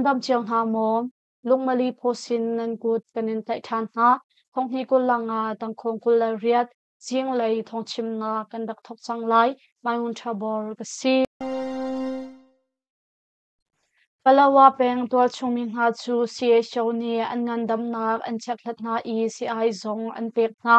Nan dam cio hna maw? Lungmali pawsin nan kut kan in tlaih ṭhan hna. Thonghni 25 tangkhawng 28 zinglei thawngchimnak kan rak thawk cang lai. Maimun Ṭhabor ka si. Palawa peng tualchung mi hna cu CHO nih an ngandamnak an chekhlat hna i sii-ai zong an pek hna.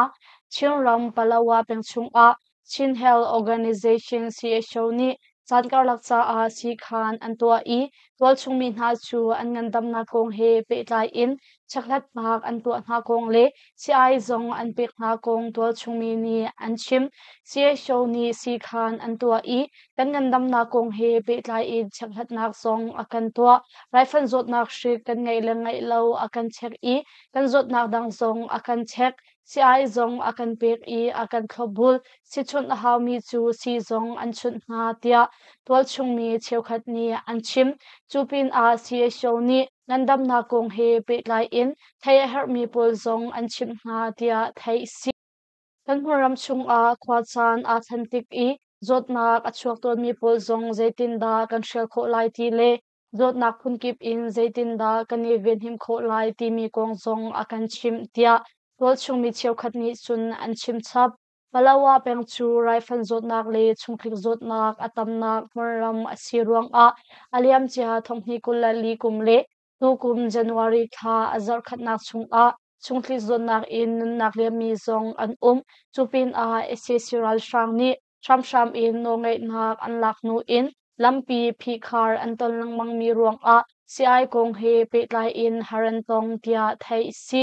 Chinram Palawa peng chungah Chin Health Organization CHO nih caan karlak caah siikhan an tuah i tualchung mi hna cu an ngandamnak kong he pehtlai in chekhlatnak an tuah hna kong le sii-ai zong an pek hna kong tualchung mi nih an chim. CHO nih siikhan an tuah i kan ngandamnak kong he pehtlai in chekhlatnak zong a kan tuah. Raifanh zawtnak hrik kan ngeih le ngeih lo a kan check i kan zawtnak dang zong a kan check. Sii-ai zong a kan pek i a kan thlopbul. Sichunh a haumi cu sii zong an chunh hna tiah tualchung mi cheukhat nih an chim. Cu pinah CHO nih ngandamnak kong he pehtlai in theih a herhmi pawl zong an chimh hna tiah theih a si. Kan hmunram chungah khuacaan aa thlen tik i zawtnak a chuak tawnmi pawl zong zeitindah kan hrial khawh lai ti le zawtnak phunkip in zeitindah kan i venhim khawh lai timi kong zong a kan chimh tiah tualchung mi cheukhat nih cun an chim chap. Palawa peng cu raifanh zawtnak le chungtlik zawtnak a tamnak hmunram a si ruangah a liamcia thonghnih 24 kum le tukum January thla a zarhkhatnak chungah chungtlik zawtnak in nunnak liammi zong an um. Cu pinah sac ralhrang nih hramhram in nawlngeihnak an lak hnu in lampi phihkhar an ton lengmangmi ruangah sii-ai kong he pehtlai in har an tong tiah theih a si.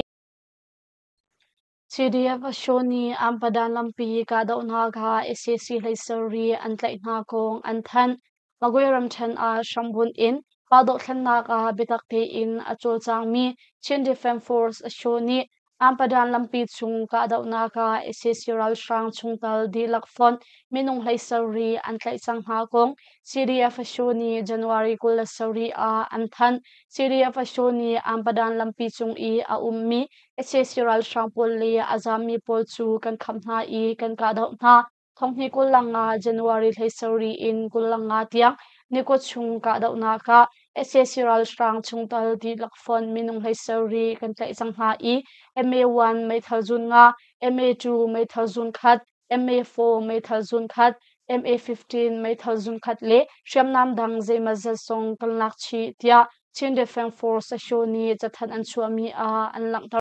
CDF Asho nih Ampadan lampi kahdohnak ah sac hleisarih an tlaih hna kong an thanh. Magwe ramṭhen ah hrambunh in kahdohthlennak ah biatak tein a cawlcangmi Chin Defense Force Asho nih Ampadan lampi chung kahdohnak ah sac ralhrang chungtel dihlak fonh minung 17 an tlaih cang hna kong CDF Asho nih January 27 ah an thanh. CDF Asho nih Ampadan lampi cung i a ummi sac ralhrang pawl le a zaammi pawl cu kan kham hna i kan kahdoh hna. Thonghnih 25 January 17 in 25 tiang nikua chung kahdohnak ah sac ralhrang chungtel dihlak fonh minung 17 kan tlaih cang hna i MA1 meithal zun nga, MA2 meithal zun khat, MA4 meithal zun khat, MA15 meithal zun khat le hriamnam dang zeimawzat zong kan lak chih tiah Chin Defense Force Asho nih cathanh an chuahmi ah an langhter.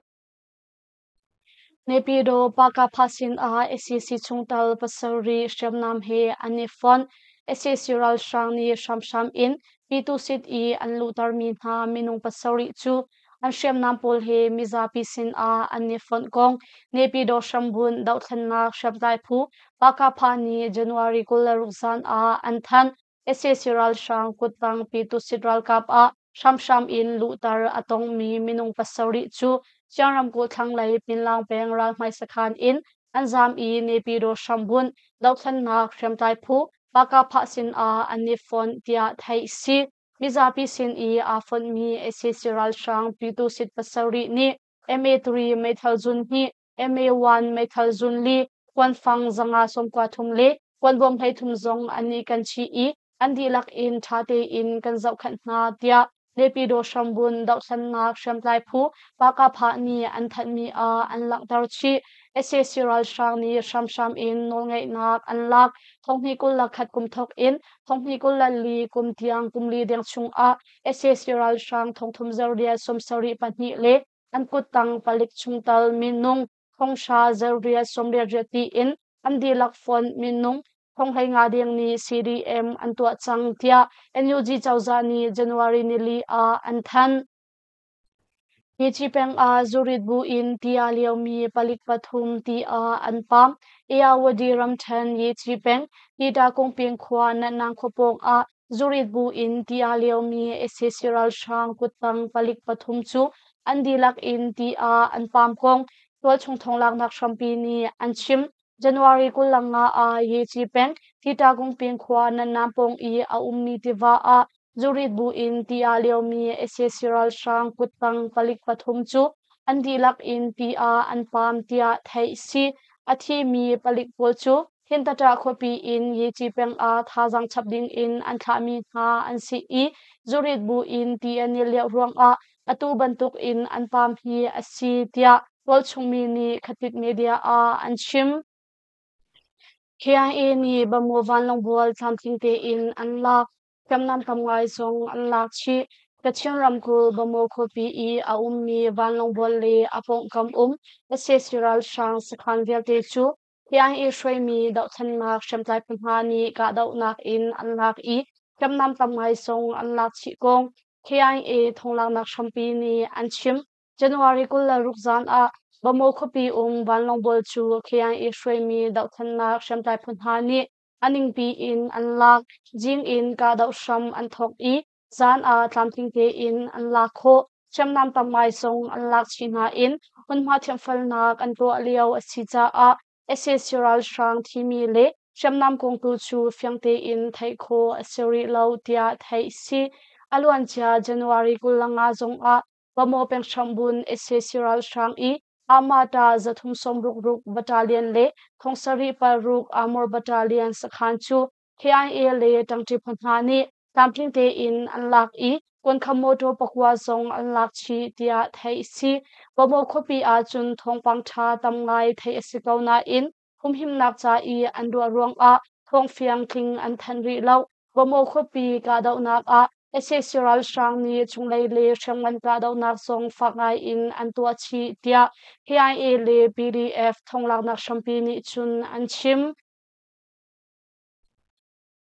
Naypyidaw Pakapha sinah sac chungtel pasarih hriamnam he an i fonh. Sac ralhrang nih hramhram in Pyitusit i an luhtermi hna minung pasarih cu an hriamnam pawl he mizapi sinah an i fonh kong Naypyidaw hrambunh dohthlennak hriamtlai phu Pakapha nih January 26 zan ah an thanh. Sac ralhrang kuttang Pyitusit ralkap ah hramhram in luhter a tongmi minung pasarih cu Chiang ramkulh thlanglei Pinlaung peng ralhmai sakhan in an zaam i Naypyidaw hrambunh dohthlennak hriamtlai phu Pakapha sinah an i fonh tiah theih a si. Mizapi sin i aa fonhmi sac ralhrang Pyitusit pasarih nih MA3 meithal zun hnih, MA1 meithal zun li, kuanfang 593 le kuanbawm 33 zong an i kan chih i an dihlak in ṭha tein kan zohkhenh hna tiah Naypyidaw hrambun dohthlennak hriamtlai phu Pakapha nih an thanhmi ah an langhter chih. Sac ralhrang nih hramhram in nawlngeihnak an lak. Thonghnih 21 kum thawk in thonghnih 24 kum tiang kum li deng chungah sac ralhrang thongthum zerriat 74 le an kuttang palik chungtel minung thonghra zerriat 88 tiin an dihlak fonh minung thonghlei deng nih CDM an tuah cang tiah NUG cozah nih January nili ah an thanh. Hi peng ah zurit bu in ti a liomi palik pathum ti ah an pam. Ayeyarwady ramṭhen Yechi peng Tita Kungping khua Natnang khua pawng ah zurit bu in ti a liomi sac ralhrang kuttang palik pathum cu an dihlak in ti ah an pam kong tualchung thonglaknak hrampi nih an chim. January 25 ah Yechi peng Tita Kungping khua Natnam pawng i a ummi tiva ah zurit bu in ti aa liomi sac ralhrang kuttang palik pathum cu an dihlak in ti ah an pam tiah theih a si. A thimi palik pawl cu Hintata khuapi in Yechi peng ah thazaang chap ding in an thlahmi hna an si i zurit bu in ti an i lioh ruangah atu bantuk in an paam hi a si tiah tualchungmi nih Khatit Media ah an chim. KIA nih Bamu vanlawng tlamtling tein an lak. Hriamnam tam ngai zong an lak chih. Kachin ramkulh Bamu khuapi i a ummi vanlawng le a pawngkam um sac ralhrang sakhan vialte cu KIA hruaimi dohthlennak hriamtlai phu hna nih kahdohnak in an lak i hriamnam tam ngai zong an lak chih kong KIA thonglaknak hrampi nih an chim. January 26 zan ah Bamaw khuapi um vanlawng bual cu KIA hruaimi dohthlennak hriamtlai phu hna nih a ningpi in an lak. Jing in kahdoh hram an thawk i zan ah tlamtling tein an lak khawh. Hriamnam tam ngai zong an lak chih hna in hmunhma thianhfelnak an tuah lio a si caah sac ralhrang thimi le hriamnam kong tu cu fiang tein theih khawh a si rih lo tiah theih a si. A luancia January 25 zongah Bamaw peng hrambun sac ralhrang i Amata 366 Battalion le 76 Armor Battalion sakhan cu KIA le ṭangṭi phu hna nih tlamtling tein an lak i kuankham motor pakua zong an lak chih tiah theih a si. Bamaw khuapi ahcun thawngpang ṭha tam ngai theih a si ko nain humhimnak ca i an ruah ruangah thawngfiang tling an thanh rih lo. Bamaw khuapi kahdohnak ah sac ralhrang nih chunglei le hriamngan kahdohnak zong fak ngai in an tuah chih tiah KIA le PDF thonglaknak hrampi nih cun an chim.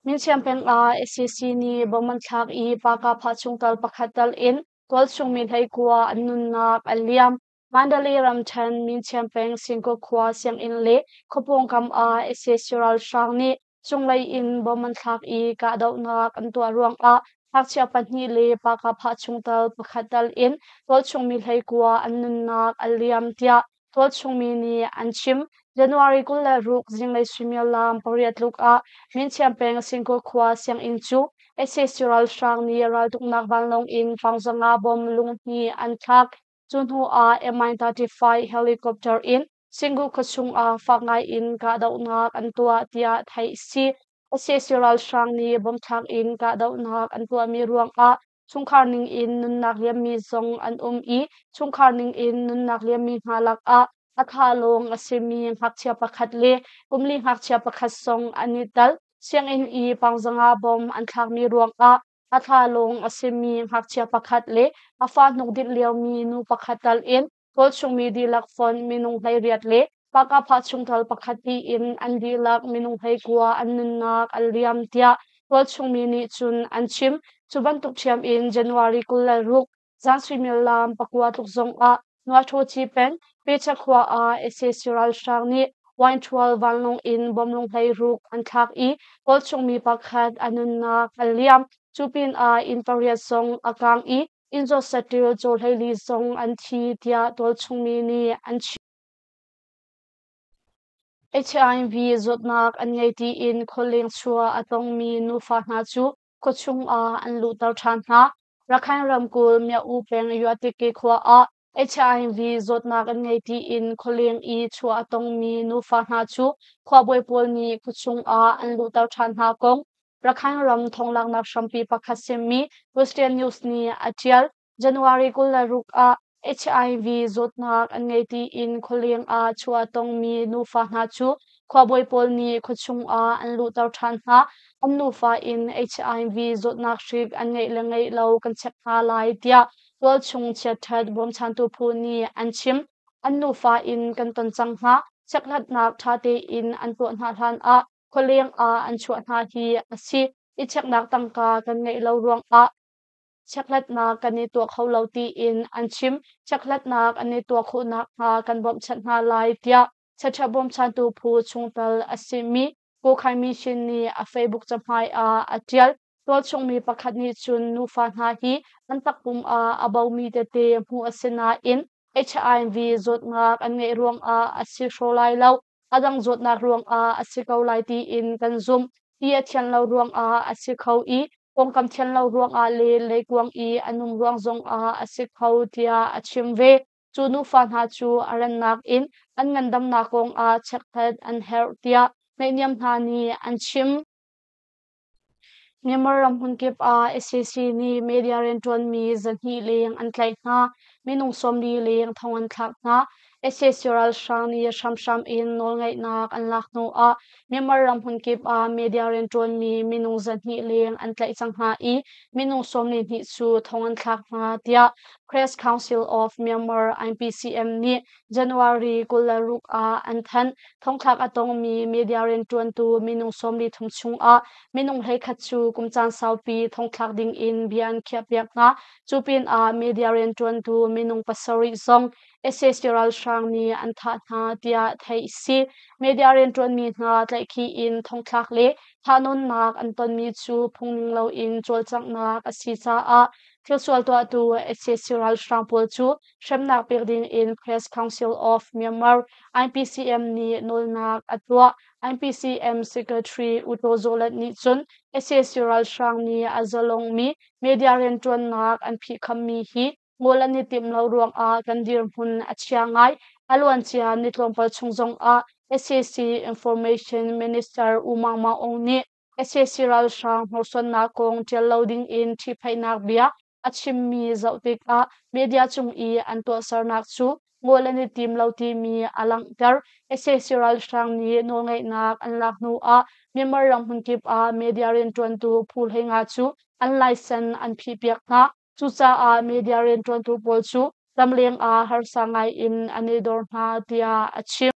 Minsiam peng ah sac nih bom an thlak i Pakapha chungtel pakhat tal in tualchung mi 19 an nunnak a liam. Mandalay ramṭhen Minsiam peng Singkaw khua sianginn le khuapawngkam ah sac ralhrang nih cunglei in bom an thlak i kahdohnak an tuah ruangah ngakchia pahnih le Pakapha chungtel pakhat tal in tualchung mi 19 an nunnak a liam tiah tualchungmi nih an chim. January 26 zinglei suimilam 8 tluk ah Minchiam peng Singkaw khua sianginn cu sac ralhrang nih raltuknak vanlawng in pangzanga bom lunghnih an thlak. Cu hnu ah Mi-35 helicopter in Singu khuachung ah fak ngai in kahdohnak an tuah tiah theih a si. Sac ralhrang nih bom thlak in kahdohnak an tuahmi ruangah chungkhar ning in nunnak liammi zong an um i chungkhar ning in nunnak liammi hna lakah a thla lawng a simi ngakchia pakhat le kumli ngakchia pakhat zong an i tel. Sianginn i pangzanga bom an thlakmi ruangah a thla lawng a simi ngakchia pakhat le a fa hnukdinh liomi nu pakhat tal in tualchungmi dihlak fonh minung 18 le Pakapha chungtel pakhat tiin an dihlak minung 19 an nunnak an liam tiah tualchungmi nih cun an chim. Cu bantuk ṭhiam in January 26 zan suimilam 9 tluk zongah Nuaṭhawci peng Pecha khua ah sac ralhrang nih Wainṭhual vanlawng in bomlung 16 an thlak i tualchungmi pakhat a nunnak a liam. Cu pinah inn pariat zong a kaang i inn zawt saṭil caw 14 zong an thi tiah tualchungmi nih an chim. HIV zawtnak an ngei tiin khualeng chuah a tongmi nufa hna cu khuachung ah an luhter ṭhan hna. Rakhine ramkulh Mya-U peng Yuatike khua ah HIV zawtnak an ngei tiin khualeng i chuah a tongmi nufa hna cu khuabawi pawl nih khuachung ah an luhter ṭhan hna kong Rakhine ram thonglaknak hrampi pakhat simi Western News nih a ṭial. January 26 ah HIV zawtnak an ngei tiin khualeng ah chuah a tongmi nufa hna cu khuabawi pawl nih khuachung ah an luhter ṭhan hna. An nufa in HIV zawtnak hrik an ngeih le ngeih lo kan check hna lai tiah tualchung chiatṭhat bawmchantu phu nih an chim. An nufa in kan ton cang hna. Chekhlatnak ṭha tein an tuah hna hlan ah khualeng ah an chuah hna hi a si. I checknak tangka kan ngeih lo ruangah Chekhlatnak kan i tuah kho lo tiin an chim. Chekhlatnak an i tuah khawh nakhnga kan bawmhchanh hna lai tiah Chiaṭha bawmchantu phu chungtel a simi Pu Khai Mi Shin nih a Facebook cahmai ah a ṭial. Tualchungmi pakhat nih cun nufa hna hi an takpum ah a bomi tete hmuh a si nain HIV zawtnak an ngeih ruangah a si hraw lai lo. A dang zawtnak ruangah a si ko lai tiin kan zumh. Ti a thian lo ruangah a si kho i pawngkam thian lo ruangah le leikuang i an um ruang zongah a si kho tiah a chim ve. Cu nufa hna cu a rannak in an ngandamnak kongah chekhlat an herh tiah naihniam hna nih an chim. Myanmar ram hmunkip ah sac nih media rianṭuanmi 200 leng an tlaih hna, minung 40 leng thong an thlak hna. Sac ralhrang nih hramhram in nawlngeihnak an lak hnu ah Myanmar ram hmunkip ah media rianṭuanmi minung 200 leng an tlaih cang hna i minung 42 cu thong an thlak hna tiah Press Council of Myanmar IPCM nih January 26 ah an thanh. Thongthlak a tongmi media rianṭuantu minung 43 chungah minung 11 cu kum caan saupi thongthlak dingin bia an khiahpiak hna. Cu pinah media rianṭuantu minung pasarih zong sac ralhrang nih an thah hna tiah theih a si. Media rianṭuanmi hna tlaihkhih in thongthlak le thahnawnnak an tonmi cu phungning loin cawlcanghnak a si caah thilsual tuahtu sac ralhrang pawl cu hremnak pek ding in Press Council of Myanmar IPCM nih nawlnak a tuah. IPCM Secretary U Taw Zaw Lat nih cun sac ralhrang nih a zalongmi media rianṭuannak an phihkhammi hi ngol an i timh lo ruangah kan dirhmun a chia ngai. A luancia ni tlawmpal chung zongah sac Information Minister U Maung Maung Aung nih sac ralhrang hnorsuannak kong ṭial lo dingin ṭhihphaihnak bia a chimmi zoh tikah media cung i an tuahsernak cu ngol an i tim lo timi a langhter. Sac ralhrang nih nawlngeihnak an lak hnu ah Myanmar ram hmunkip ah media rianṭuantu phu 15 cu an laisen an phihpiak hna. Cucaah media rianṭuantu pawl cu ramleng ah harsa ngai in an i dor hna tiah a chim.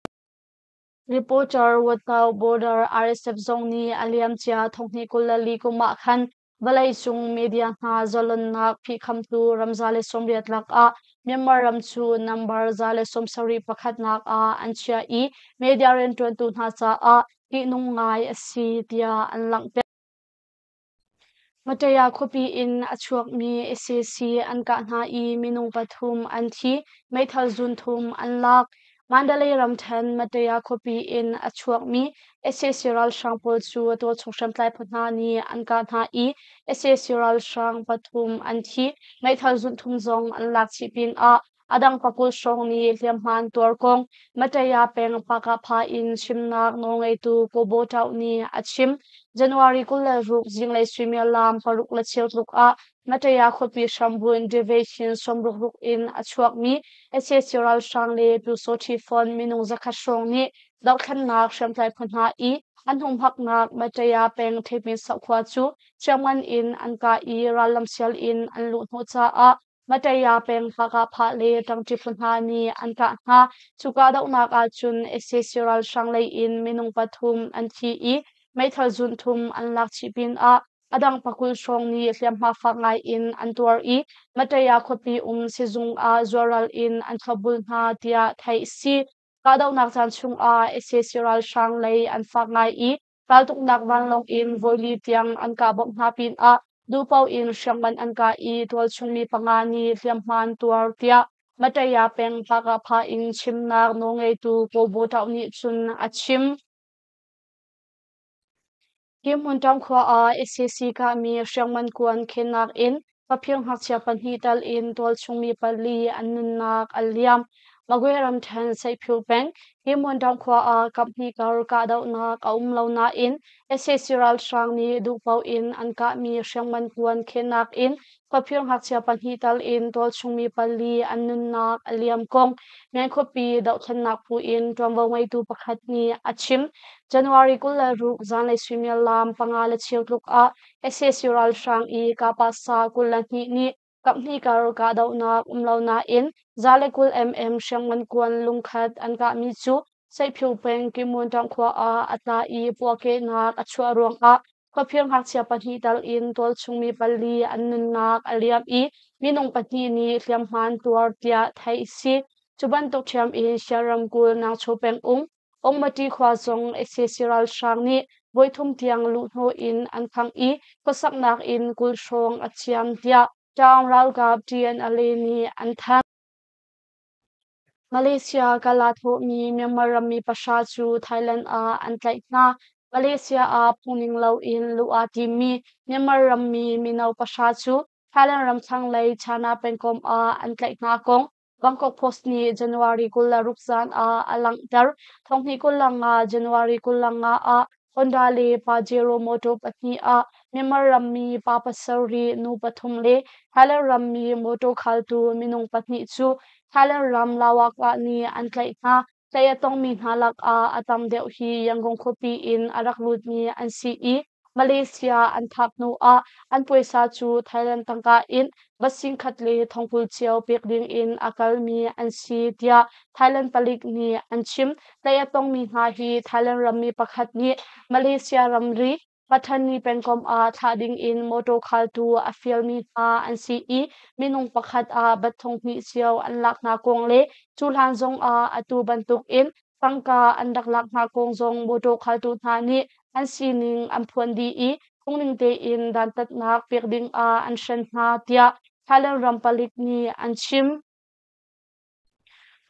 Reporter Without Border RSF zong nih a liamcia thonghnih 24 kum ah khan vawleicung media hna zalonnak phihkhamtu ram 180 lakah Myanmar ram cu number 170 pakhatnak ah an chiah i media rianṭuantu hna caah ṭihnung ngai a si tiah an langhter. Mataya khuapi in a chuakmi sac an kah hna i minung pathum an thi, meithal zun thum an lak. Mandalay ramṭhen Mataya khuapi in a chuakmi sac ralhrang pawl cu tualchung hriamtlai phu hna nih an kah hna i sac ralhrang pathum an thi, meithal zun thum zong an lak chih pinah a dang pakul hrawng nih hliamhma an tuar kong Mataya peng Pakapha in chimnak nawlngeitu Kobo Tauh nih a chim. January 26 zinglei suimilam paruk le cheu tluk ah Mataya khuapi hrambunh Division 66 in a chuakmi sac ralhrang le Pyusawṭhi fon minung 100 hrawng nih dohthlennak hriamtlai phu hna i an humhaknak Mataya peng Thepin khua cu hriamngan in an kah i rallam sial in an luh hnawh caah Mataya peng Hakha le ṭangṭi phu hna nih an kah hna. Cu kahdohnak ahcun sac ralhrang lei in minung pathum an thi i meithal zun thum an lak chih pinah a dang pakul hrawng nih hliamhma fak ngai in an tuar i Mataya khuapi um sizung ah zualral in an thlopbul hna tiah theih a si. Kahdohnak caan chungah sac ralhrang lei an fak ngai i raltuknak vanlawng in voili tiang an kah bawmh hna pinah duhpaoh in hriamngan an kah i tualchung mi panga nih hliamhma an tuar tiah Mataya peng Pakapha in chimnak nawlngeitu Kobo Tauh nih cun a chim. Hi hmunṭang khua ah sac kahmi hriamngan kuan khennak in faphir ngakchia pahnih tal in tualchung mi pali an nunnak a liam. Magwe ramṭhen Seihphu peng hi hmunṭang khua ah kaphnih kar kahdohnak a um lo nain sac ralhrang nih duhpaoh in an kahmi hriamngan kuan khennak in faphir ngakchia pahnih tal in tualchung mi pali an nunnak a liam kong Myan khuapi dohthlennak phu in ṭuanvo ngeitu pakhat nih a chim. January 26 zanlei suimilam panga le cheu tluk ah sac ralhrang i Kapasa 22 nih kaphnih kar kahdohnak um lo nain 120 mm hriamngan kuan lungkhat an kahmi cu Seihphiu peng Kimuntang khua ah a tla i puahkehnak a chuah ruangah khuaphir ngakchia pahnih tal in tualchung mi pali an nunnak a liam i minung pahnih nih hliamhma an tuar tiah theih a si. Cu bantuk ṭhiam in Shan ramkulh Nangcho pengung Ongmati khua zong sac ralhrang nih voithum tiang luhhnawh in an khangh i khuasaknak inn 20 hrawng a ciam tiah Ṭaung ralkap TNLA nih an thanh. Malaysia kal aa thawhmi Myanmar rammi pahra cu Thailand ah an tlaih hna. Malaysia ah phungning loin luh aa timmi Myanmar rammi mino pahra cu Thailand ram thlanglei Chana pengkomh ah an tlaih hna kong. Bangkok Post nih January 26 zan ah a langhter. Thonghnih 25 January 25 ah Honda le Pajero motor pahnih ah Myanmar rammi pa pasarih, nu pathum le Thailand rammi motor khaltu minung pahnih cu Thailand ram Lawakah nih an tlaih hna. Tlaih a tongmi hna lakah a tam deuh hi Yangon khuapi in a rak lutmi an si i Malaysia an phak hnu ah an puaisa cu Thailand tangka in bat singkhat le thongkul cio pek ding in a kalmi an si tiah Thailand palik nih an chim. Tlaih a tongmi hna hi Thailand rammi pakhat nih Malaysia ramri Pathani pengkomh ah thlah ding in motor khaltu a fialmi hna an si i minung pakhat ah bat thong hnih cio an lak hna kong le cu hlan zong ah atu bantuk in tangka an rak lak hna kong zong motor khaltu hna nih an sining an phuan dih i phungning tein dantatnak pek ding ah an hren hna tiah Thailand ram palik nih an chim.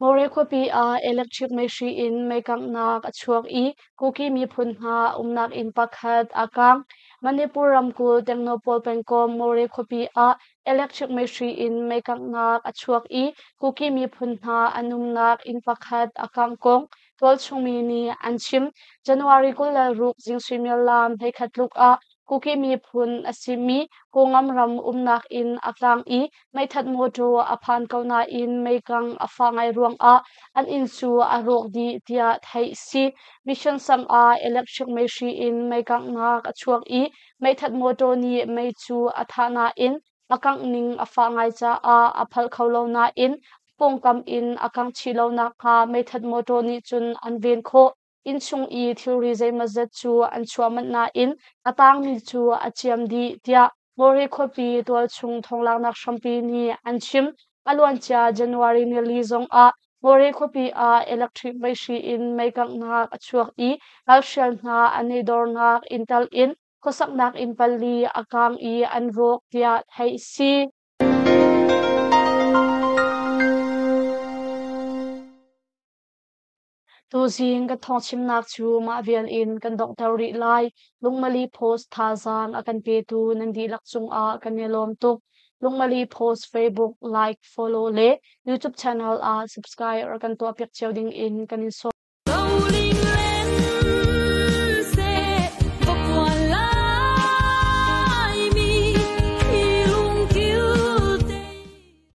Mawre khuapi ah electric meihri in meikanghnak a chuak i Kuki miphun hna umnak inn pakhat a kang. Manipur ramkulh Tengnopawl pengkomh Mawre khuapi ah electric meihri in meikanghnak a chuak i Kuki miphun hna an umnak inn pakhat a kangh kong tualchung mi nih an chim. January 26 zing suimilam 11 tluk ah Kuki miphun a simi Kawngam ram umnak inn a kang i meithat mawṭaw a phan ko nain meikang a fah ngai ruangah an inn cu a rawk dih tiah theih si. Mission sang ah electric meihri in meikanghnak a chuak i meithat mawṭaw nih mei cu a thah nain a kangh ning a fah ngai caah a phalh kho lo nain pawngkam in a kangh chih lo nakhnga meithat mawṭaw nih cun an ven khawh. Innchung i thilri zeimawzat cu an chuah manh nain a tangmi cu a ciam dih tiah Mawri khuapi tualchung thonglaknak hrampi nih an chim. A luancia January nili zongah Mawri khuapi ah electric meihri in meikanghnak a chuak i ralhrial hna an i dornak inn tal in khuasaknak inn pali a kang i an rawk tiah theih a si. Tuzing kan thawngchimnak cu mah vial in kan donghter rih lai. Lungmali Post thazaang a kan petu nan dihlak cungah kan i lawm tuk. Lungmali Post Facebook like, follow le YouTube channel ah subscribe rak kan tuahpiak cio ding in kan in sawm.